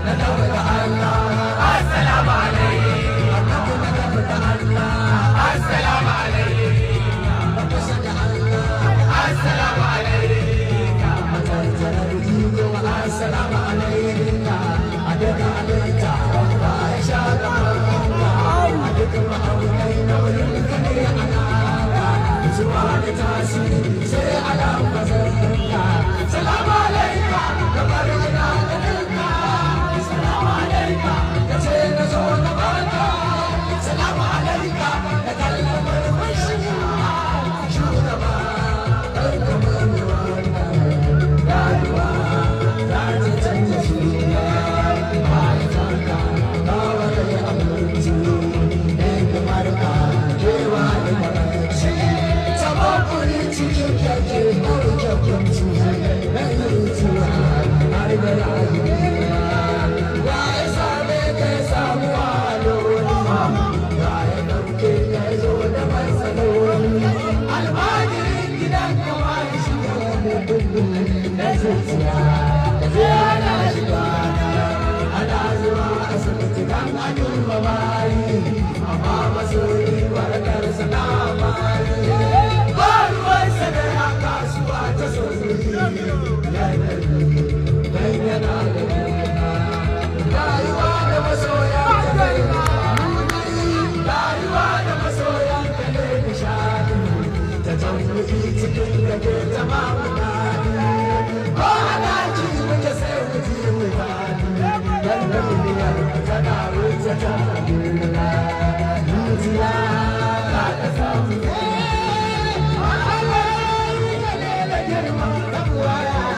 Na dauka Allah. Assalamu alaikum. Annabi na gaba da Allah. Assalamu alaikum. Na kusa da Allah. Assalamu alaikum. Matattarar jigo, assalamu alaika. A duka halitta ba ya sha gabanka. A duka ma'aunai nauyin ka ne a naka. Zuwa da tasiri sai alam bazarka. Salamu alaika, kamar ina ganinka. Salamu alaika, ka ce na zo gabanka. Salamu alaika, da kallon murmushinka. Shugaba, kar ka bani wannan rayuwa za ta canza suna. Mahaifanka bawa kai abinci ne kamar ka kewa da karanci. Tabakuri cikin kyake ko kyakkyamci na zuciya har da rayuwa. Wa ya same ka ya samu waloli, wa ya ɗauke ka ya zo da matsaloli. Almajirin gidan kama ya shiga wani kullu na zuciya da zai hana shiga. Ana zuwa asibiti don a duba bayi, amma masoyi warakar sana bayi. Ba ruwansa da ya kasuwa ta sojoji dan yana da rayuwa da masoyan ka ne, rayuwa da masoyan ka ne nishadi ta tambayi cikin da ke.